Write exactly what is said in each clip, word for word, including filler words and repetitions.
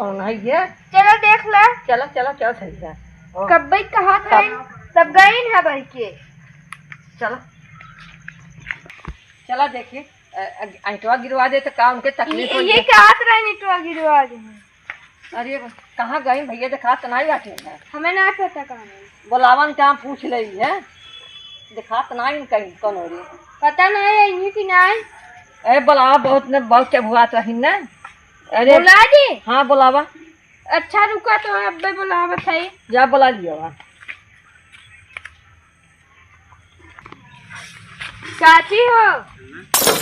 कौन है ये? चलो देख ला। चलो, चलो, चलो, सही है। ओ। कब्बे कहत तब रही, तब गई है भाई के। चलो। चलो देखी, अ, अ, ईंटवा गिरवा दे तो का उनके तकलीफ ये, हो ये जाए? कहत रहे ईंटवा गिरवा दे। अरे, कहाँ गई भैया, देखात नहीं बाटे है। हमें ना पता कहाँ गई। बोलावन का हम पूछ ले है, देखात नहीं कहीं कौन हो रही। पता नहीं है इन्हीं की नहीं। ए, बोलावा, बहुत न, बहुत के बुआत रही ना। अरे, बुला दे। हाँ, बोलावा। अच्छा, रुका तो अब्बे बुलावत है। जा, बुला लिया बा। चाची हो,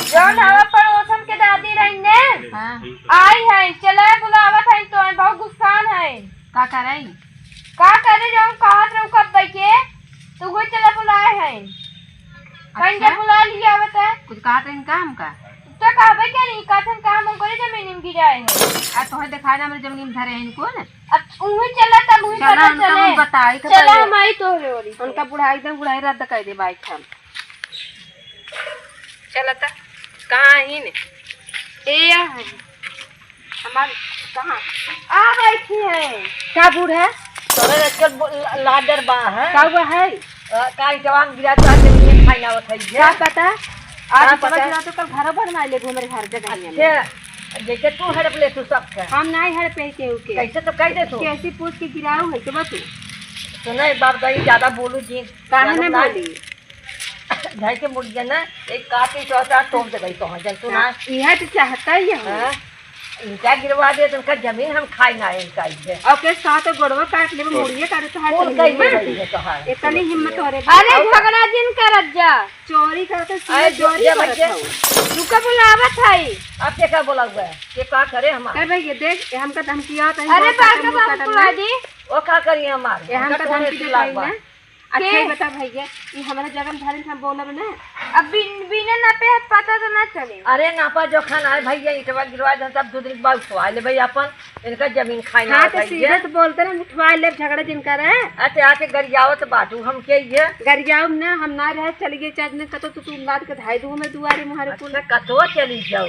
जौन हवा पड़ोसन के दादी रही ने, हाँ। आई है, चले बुलावत है तो है, बहुत गुस्सान है। का करे? का करे, जौन कहत रहू कब के, तो वो चले बुलाए है। कहीं अच्छा। के बुला लिया बता। कुछ कहत रही का हमका? तो कहबे करी, कहत हम काम ओकरे जमीन में गिराए है। आ तोहे देखाए ना हमरे जमीन में धरे हैं कौन? अब उही चला, तब उही चला, पता उनका चले। हम बताई तो चला, पहले। हम आई तोहरे ओरी से। उनका बुढ़ाई दे, बुढ़ाई रद्द कर दे बाइक हम। चला त, कहाँ ही ने? ए, यहाँ है। हमार कहाँ? आ बैठी है। का बूढ़ा? तोरे आजकल बो-, ला-, लाडर बा है। का हुआ है? अ, का ई जवान गिरा तो आज जमीन खाई आवत है ये। का पता? आज का समझ पता? रहा तो कल घरों बनवा ले, घूमे घर जगह में। अच्छा, जैसे तू हड़प ले तू सबके। हम नहीं हड़पे केहू के। कैसे तो कह दे तू। कैसी पूछ के गिराऊ है तो बतू। सुना एक बात भाई, ज्यादा बोलू जी। काहे जानू ना ना? बोली? धर के मुड़िया ना, एक काटी चौथा तोड़ देबै तोहर, जन तू ना। हाँ, इहे तो चाहता ही है। हाँ, इनका गिरवा दे, तो उनका जमीन हम खाई ना, इनका इहे। और के साथ गोड़वा काट लेबे, मुड़िया काटे तो हाथ कौन में कहीं ना। नहीं है तोहार। इतनी हिम्मत हो रे। अरे और झगड़ा जिन करत जा। चोरी करत है, अरे सीधे चोरी ये करत भैया। हौ। तू का बुलावत है? आप के का बोला हुआ है? ये का करे हमार? कह भैया देख, ये हमका धमकी आवत है, अरे बहुत बार का मुंह बाबू काटत बुला है। दी। वो का करी हमार? ये हमका उनका धमकी थोड़े देत है लाग बा। ना। अच्छा, के? ये बता भैया, ये हमारा जगह में धरे हम बोलब ना। अब बिन-, बिना नापे हाथ पता तो ना चले। अरे नापा जोखा ना है भैया, ईंटवा गिरवा दे, तब दो दिन के बाद उठवा ले भाई अपन, इनका जमीन खाई ना हाँ, तो भैया। सीधे तो बोलते ना, उठवा ले, झगड़ा जिन करे। अच्छा, आके गरियावत बाटू, हम के ये? गरियाव ना, हम ना रहे, चली गई चार दिन, कतो तो तू लाद के धाई दू हमें दुआरे मुहारे कुल। अच्छा, कतो चली जाओ?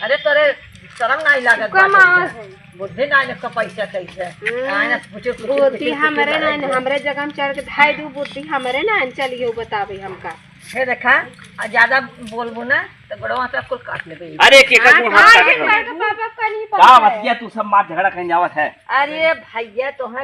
अरे तोरे शर्म नहीं लागत का बाटे मावा इधर? है? बुद्धि ना इनका पैसा कैसे? हम्म। आए ना, पूछे, पूछे, बुद्धि पूछे, हमरे पूछे ना, लड़ाई हमरे जगह में चढ़ के धाई दू, बुद्धि हमरे ना, चलियो बतावे हमका। हे देखा, आ ज्यादा बोलबो ना, तो गोड़वा हाथ कुल काट लेबे। अरे, केकर हाँ, मुंह हाथ हाँ, काट ये लेबे? पापा का नहीं का पता है। बतिया तू सब मार झगड़ा कहीं जावत है? अरे भैया, तो है